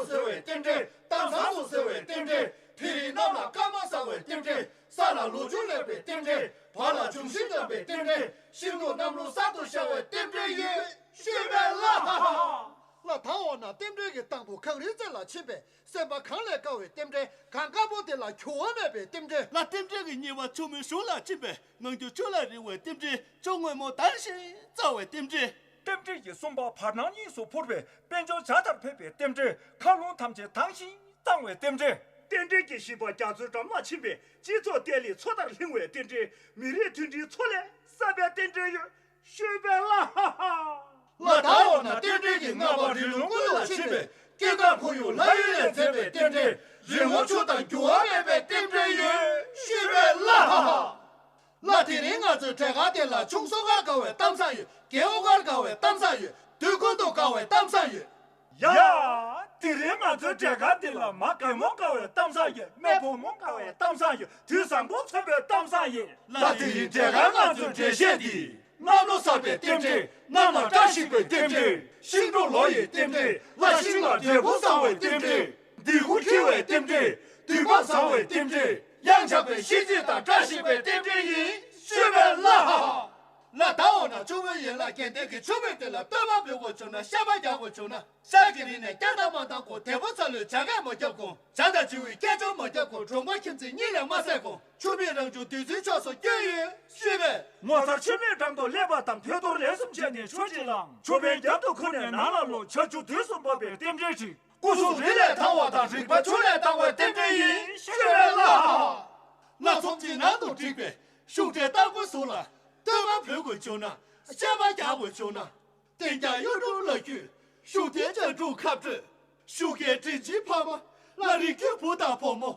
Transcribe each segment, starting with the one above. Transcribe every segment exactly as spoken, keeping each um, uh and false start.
ཟེར་བའི་རྟེན་འབྲེལ། གཏམ་བཟང་དུ་ཟེར་བའི་རྟེན་འབྲེལ། དེ་རིང་གནམ་ལ་སྐར་མ་བཟང་བའི་རྟེན་འབྲེལ། ས་ལ་ལོ་རྒྱུས་ལེགས་པའི་རྟེན་འབྲེལ། བར་ལ་འབྱུང་བཞི་ཉམས་པའི་རྟེན་འབྲེལ། ཤིང་ཏོག་གནམ་ལོ་གསར་དུ་ཤར་བའི་རྟེན་འབྲེལ་ཡིན། ཤེས་པས་ལ། ལ་དྭགས་འོ་ན་རྟེན་འབྲེལ་གྱི་དང་པོ་གངས་རིའི་རྩེ་ལ་ཕྱིན་པས། སེམས་པ་གངས་ལས་དཀར་བའི་རྟེན་འབྲེལ། གངས་དཀར་པོ་དེ་ལ་འགྱུར་བ་མེད་པའི་རྟེན་འབྲེལ། ལ་རྟེན་འབྲེལ་གྱི་གཉིས་པ་ཆུ་མོའི་གཞུང་ལ་ཕྱིན་པས། ངང་རྒྱུད་ཆུ་ལ་རིང་བའི་རྟེན་འབྲེལ། ཆུ་སྔོན་མོ་དར་ཞིང་རྩ་བའི་རྟེན་འབྲེལ། རྟེན་འབྲེལ་གྱི་གསུམ་པ་བར་སྣང་གཉིས་སུ་འཕུར་བའི་དཔལ་འབྱོར་བྱ་ལྟར་འཕེལ་བའི་རྟེན་འབྲེལ། མཁའ་རླུང་ཐམས་ཅད་དྭངས་ཤིང་གཙང་བའི་རྟེན་འབྲེལ། རྟེན་འབྲེལ་གྱི་བཞི་པ་རྒྱ་མཚོའི་འགྲམ་ལ་ཕྱིན་པས། སྤྱི་ཚོགས་བརྟན་ལྷིང་མཚོ་ལྟར་ལྷིང་བའི་རྟེན་འབྲེལ། མི་རིགས་མཐུན་སྒྲིལ་མཚོ་ལས་གསར་པའི་རྟེན་འབྲེལ་ཡོད། ཤེས་པས་ལ། ལ་དྭགས་འོ་ན་རྟེན་འབྲེལ་གྱི་ལྔ་པ་རི་ལུང་ཀུན་ལ་ཕྱིན་པས། སྐྱེ་རྒ་ཁོར་ཡུག་ལྷ་ཡུལ་ལས་མཛེས་པའི་རྟེན་འབྲེལ། རི་བོ་ཆུ་དང་འགྱུར་བ་མེད་པའི་རྟེན་འབྲེལ་ཡོད། ཤེས་པས་ལ། ལ་དེ་རིང་ང་ཚོའི་འབྲས་དཀར་དེ་ལ་ཆུང་སོ་གར་དགའ་བའི་གཏམ་བཟང་ཡོད། རྒད་པོ་གར་དགའ་བའི་གཏམ་བཟང་ཡོད། དུས་ཀུན་ཏུ་དགའ་བའི་གཏམ་བཟང་ཡོད། ཡ། དེ་རིང་ང་ཚོའི་འབྲས་དཀར་འདི་ལ་མ་རྒན་མོ་དགའ་བའི་གཏམ་བཟང་ཡོད། སྨན་བུ་མོ་དགའ་བའི་གཏམ་བཟང་ཡོད། དུས་བཟང་པོ་མཚོན་པའི་གཏམ་བཟང་ཡོད། ལ་དེ་རིང་འབྲས་དཀར་ང་ཚོའི་འགྲེལ་བཤད་འདི། གནམ་ལོ་གསར་པའི་རྟེན་འབྲེལ། གནམ་ལ་བཀྲ་ཤིས་པའི་རྟེན་འབྲེལ། ཤིང་འབྲུག་ལོ་ཡི་རྟེན་འབྲེལ། ལ་ཤིང་ལ་འབྲས་བུ་བཟང་བའི་རྟེན་འབྲེལ། འདི་ཀུན་འཁྱིལ་བའི་རྟེན་འབྲེལ། དུས་བབ་བཟང་བའི་རྟེན་འབྲེལ། གཡང་ཆགས་པའི་གཤིན་རྗེ་དང་བཀྲ་ཤིས་པའི་རྟེན་འབྲེལ་ཡིན། ཤེས་པས་ལ། ལ་དྭགས་འོ་ན་ཆུ་བོའི་ཡན་ལག་གལ་ཏེ་གི་ཆུ་བོའི་རྟེན་ལ་བསྟོད་པ་འབུལ་དགོས་བྱུང་ན། བཤད་པ་རྒྱག་དགོས་བྱུང་ན། ཤར་གྱི་རི་ནས་སྐྱ་དང་མ་དང་གོ། དེ་པོ་ཚ་ལོས་བྱ་སྐད་མ་བརྒྱབ་གོང་། བྱ་དང་བྱིའུའི་སྐད་ཅོར་མ་བརྒྱབ་གོང་། གྲོང་པ་ཁྱིམ་མཚེས་གཉིད་ལས་མ་སད་གོང་། ཆུ་མིག་རང་བྱུང་བདུད་རྩིའི་ཕྱོགས་སུ་བསྐྱོད་ཡོད། ཤེས་པས། ངོ་མཚར་ཆུ་མིག་འགྲམ་དུ་སླེབས་པ་དང་། ཕོ་རྡོར་ལན་གསུམ་བྱས་ནས་ཆུ་གཅིག་བླངས། ཆུ་བོའི་རྒྱབ་ཏུ་ཁུར་ནས་ནང་ལ་ལོག། ཆར་ཆུ་དུས་སུ་འབབ་པའི་རྟེན་འབྲེལ་བསྒྲིགས། སྐུ་གཟུགས་རི་ལས་ཐང་བ་དང་། རིག་པ་ཆུ་ལས་དྭངས་བའི་རྟེན་འབྲེལ་ཡིན། ཤེས་པས་ལ། ལ་ཚོམས་ཆེན་ནང་དུ་བསྒྲིགས་པའི་ཤུགས་དྲག་རྟ་མགོ་ཟུར་ལ་བསྟོད་པ་འབུལ་དགོས་བྱུང་ན། བཤད་པ་རྒྱག་དགོས་བྱུང་ན། བསྟན་རྒྱལ་གཡུ་སྒྲོན་ལ་ཁྱུད། ཤུགས་ལྡན་ལྕགས་འབྲུག་ཁ་སྤྲོད། ཤུགས་རྒྱལ་དྲིན་ཆེན་ཕ་མ། ལ་རིགས་རྒྱུད་བུ་དང་བུ་མོ།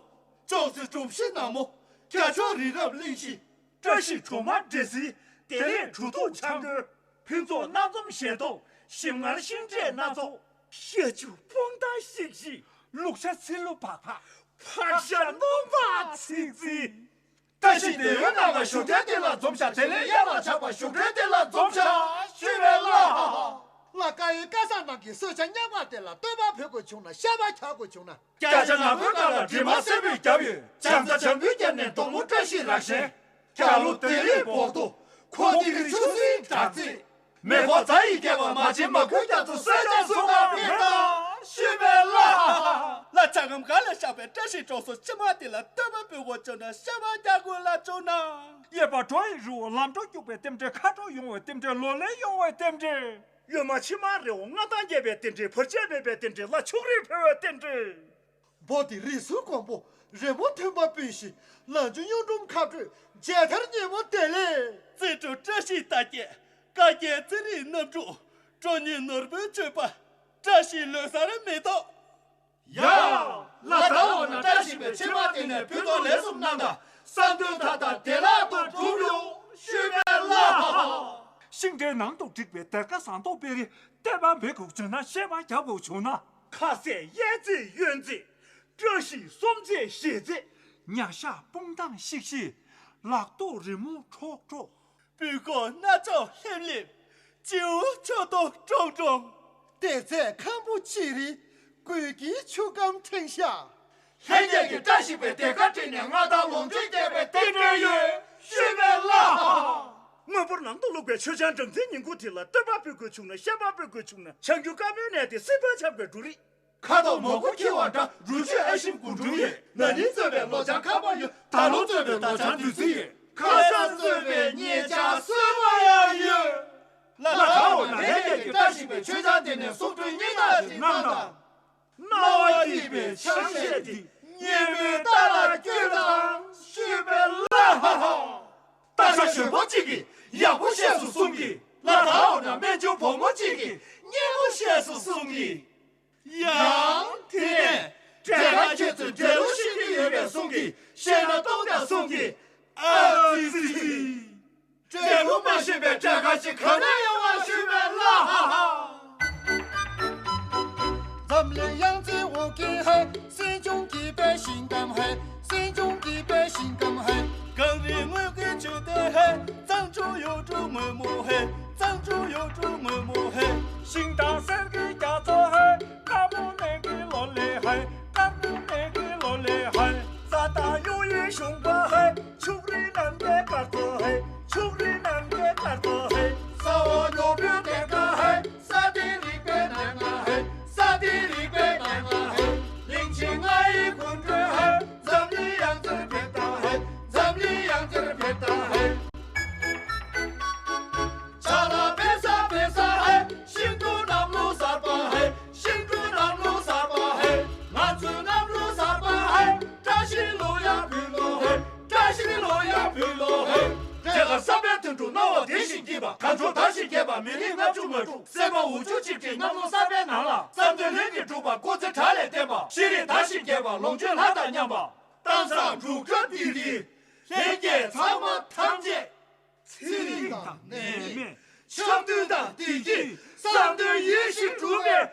ཅོག་ཙེ་སྒྲོམ་གཞི་ནག་མོ། རྒྱ་མཆོག་རི་རབ་གླིང་བཞི། བཀྲ་ཤིས་སྒྲོལ་མ་འདྲེ་སྲིན། བདེ་ལེགས་གྲུབ་ཐོབ་འཆང་རྒོད། ཕུན་ཚོགས་སྣ་འཛོམས་ཞལ་ཐོག་ཞིམ་མངར་ཤིང་འབྲས་སྣ་ཚོགས། ཤ་ཆུ་སྤུངས་ཐང་ཤིག་ཤིག་ལུག་ཤ་ཚིལ་ལུ་བག་ཕ། ཕག་ཤ་སྣུམ་བག་ཚིག་ཚིག་བཀྲ་ཤིས་བདེ་ཡོད་ནང་ལ་བཞུགས་གྲལ་དེ་ལ་འཛོམས་ཤག་བདེ་ལེགས་གཡང་ལ་ཆགས་པ་བཞུགས་གྲལ་དེ་ལ་འཛོམས་ཤག་ཤེས་པས་ལ། ལ་དཀར་ཡོལ་དཀར་ཟངས་ནང་གི་གསོལ་ཇ་མཉམ་པ་དེ་ལ་བསྟོད་པ་འབུལ་དགོས་བྱུང་ན། བཤད་པ་རྒྱག་དགོས་བྱུང་ན། རྒྱ་ཆ་ནག་པོའི་སྒང་ལ་གྲིབ་མ་སེར་པོས་བརྒྱབ་ཡོད། བྱམས་བརྩེ་བྱམས་པོས་བརྒྱབ་ནས་དོག་མོ་བཀྲ་ཤིས་རག་ཤན། རྒྱ་ལོ་བདེ་ལེགས་འབོག་ཐོ། ཁོང་གི་ཆུ་སྲིན་དྲག་རྩེད། མེ་འཁོར་རྫ་ཡིས་བརྒྱབ་པ་མ་བྱེད་མ་ཁུལ་རྒྱ་མཚོ་སེར་ལྕང་སུ་ཁ་ཕེབས་དང་ཤེས་པས་ལ། ལ་ཆ་སྒམ་སྒང་ལ་བཞག་པའི་བཀྲ་ཤིས་གྲོགས་སུ་ཕྱི་མ་དེ་ལ་བསྟོད་པ་འབུལ་དགོས་བྱུང་ན། བཤད་པ་རྒྱག་དགོས་ལ་བྱུང་ན། གཡས་པ་གྲོ་ཡི་རི་བོ། ལམ་འགྲོ་སྐྱུག་པའི་རྟེན་འབྲེལ། ཁ་དྲོ་ཡོང་བའི་རྟེན་འབྲེལ། ལོ་ལེགས་ཡོང་བའི་རྟེན་འབྲེལ། གཡོན་མ་ཕྱི་མ་རི་བོ། མངའ་ཐང་རྒྱས་པའི་རྟེན་འབྲེལ། བར་ཆད་མེད་པའི་རྟེན་འབྲེལ། ལ་ཕྱུགས་རིགས་འཕེལ་བའི་རྟེན་འབྲེལ། འབོ་ཏི་རི་སུལ་གོང་པོ། རི་མོ་མཐུན་པ་སྤུན་བཞི། ལ་འཇུ་གཡུང་དྲུང་ཁ་སྤྲོད། མཇལ་དར་ཉིན་མོ་བདེ་ལེགས། རྩེ་དྲུག་བཀྲ་ཤིས་རྟགས་བརྒྱད། བཀའ་བརྒྱད་རྩིས་རིག་རྣམ་དྲུག་ཀྲོ་ཉི་ནོར་བུའི་མཆོད་པ། བཀྲ་ཤིས་ལོ་གསར་མེ་ཏོག་ཡ། ལ་དྭགས་འོ་ན་བཀྲ་ཤིས་པའི་ཕྱེ་མ་དེ་ནས་ཕུད་རྡོག་ལན་གསུམ་གནང་དང་། བསམ་དོན་མཐའ་དག་བདེ་བླག་ཏུ་འགྲུབ་ཡོང་ཤེས་པས་ལ། ཤིང་འབྲས་ནང་དུ་བསྒྲིགས་པའི་སྡེར་ཁ་ཟངས་མདོག་དཔལ་རི། བསྟོད་པ་འབུལ་དགོས་བྱུང་ན། བཤད་པ་རྒྱག་དགོས་བྱུང་ན། ཁ་ཟས་གཡས་བརྩེགས་གཡོན་བརྩེགས། བཀྲ་ཤིས་གསུམ་བརྩེགས་བཞི་བརྩེགས། ཉ་ཤ་སྤུངས་ཐང་ཤིག་ཤིག་ལག་ཐོགས་རི་མོ་ཁྲོག་ཁྲོག་སྤུས་ཀོ་སྣ་ཚོགས་ལྷེམ་ལྷེམ། སྤྱི་བོ་ཆུ་ཏོག་ཀྲོང་ཀྲོང་། དེ་ཚེ་ཁམ་བུ་ཅི་རི། གོས་ཀྱི་ཆུ་སྐམ་ཕྲེང་ཤ། ལྷན་རྒྱས་ཀྱིས་བཀྲ་ཤིས་པའི་སྡེར་ཁ་བསྒྲིགས་ནས། མངའ་ཐང་ལོངས་སྤྱོད་རྒྱས་པའི་རྟེན་འབྲེལ་ཡོད་ཤེས་པས་ལ། དངོས་པོར་ནང་དུ་བླུགས་པའི་མཆོད་ཆང་སྦྲང་རྩིའི་ཉིང་ཁུ་དེ་ལ་བསྟོད་པ་འབུལ་དགོས་བྱུང་ན། བཤད་པ་འབུལ་དགོས་བྱུང་ན། ཆང་རྒྱུན་དཀར་མོའི་ནས་དེ་སྲིད་པ་ཆབ་ཀྱི་འབྲུ་རིགས། ཁ་དོག་མོག་གུ་འཁྱིལ་བ་འདྲ། རུ་གཅོད་ཨ་ཞིམ་དགུ་འབྲུ་ཡོད། ན་ནིང་བཙོས་པའི་ལོ་ཆང་ཁ་པར་ཡོད། ད་ལོ་བཙོས་པའི་ལོ་ཆང་བདུད་རྩི་ཡོད། ཁ་སང་བཙོས་པའི་མཉེན་ཆང་སོལ་མ་ཡང་ཡོད། ལ་དྭགས་འོ་ན་ལྷན་རྒྱས་ཀྱིས་བཀྲ་ཤིས་པའི་མཆོད་ཆང་དེ་ནས་གསུང་སྤྲོའི་སྙན་ངག་ཅིག་གནང་དང་། རྣ་བ་སྐྱིད་པའི་ཆང་གཞས་འདི་སྙན་མོའི་རྟ་ལ་སྐྱོལ་དང་ཤེས་པས་ལ། ཧ་ཧ། སྟག་ཤར་གཞོན་པ་གཅིག་གིས་ཡག་པོ་བཤད་སོང་གསུང་གི། ལ་དྭགས་འོ་ན་སྨན་ཆུང་བུ་མོ་གཅིག་གིས་སྙན་མོ་བཤད་སོང་གསུང་གི། ཡང་དེ་ནས་འབྲས་དཀར་ཁྱེད་ཚོས་འབྲས་ལུག་ཤེས་ཀྱི་ཡོད་པས་གསུང་གི། ཤེས་ན་གཏོང་དང་གསུང་གི། ཨ་ཙི་ཙི། འབྲས་ལུག་མ་ཤེས་པའི་འབྲས་དཀར་ཅིག་ག་ནས་ཡོང་བ་ཤེས་པས་ལ། ཧ་ཧ། འཛམ་གླིང་ཡང་རྩེ་འོ་ཀེ་ཧེ། སྲིན་ཆུང་གི་པད་ཤིང་སྐམ་ཧེ། སྲིན་ཆུང་གི་པད་ཤིང་སྐམ་ཧེ། གངས་རི་དངུལ་གྱི་མཆོད་རྟེན་ཧེ། གཙང་ཆུ་གཡུ་འབྲུག་སྔོན་མོ་ཧེ། གཙང་ཆུ་གཡུ་འབྲུག་སྔོན་མོ་ཧེ། ཤིང་དང་གསེར་གྱི་རྒྱ་མཚོ་ཧེ། དཀར་མོ་ནས་ཀྱི་ལོ་ལེ། ནང་ལ་བསམ་དོན་ལྷུན་གྱིས་གྲུབ་པ་སྐུ་ཚེ་བྲག་ལས་བརྟན་པ་ཤེས་རིག་དར་ཞིང་རྒྱས་པ་ལོངས་སྤྱོད་ལྷ་དང་མཉམ་པ་གཏམ་བཟང་འབྲུག་སྒྲ་ལྡིར་ལྡིར་ལྷན་རྒྱས་ཚང་མ་ཐམས་ཅད་ཚེ་རིང་དང་ནད་མེད་འཆམ་མཐུན་དང་བདེ་སྐྱིད་བསམ་དོན་ཡིད་བཞིན་འགྲུབ་པའི་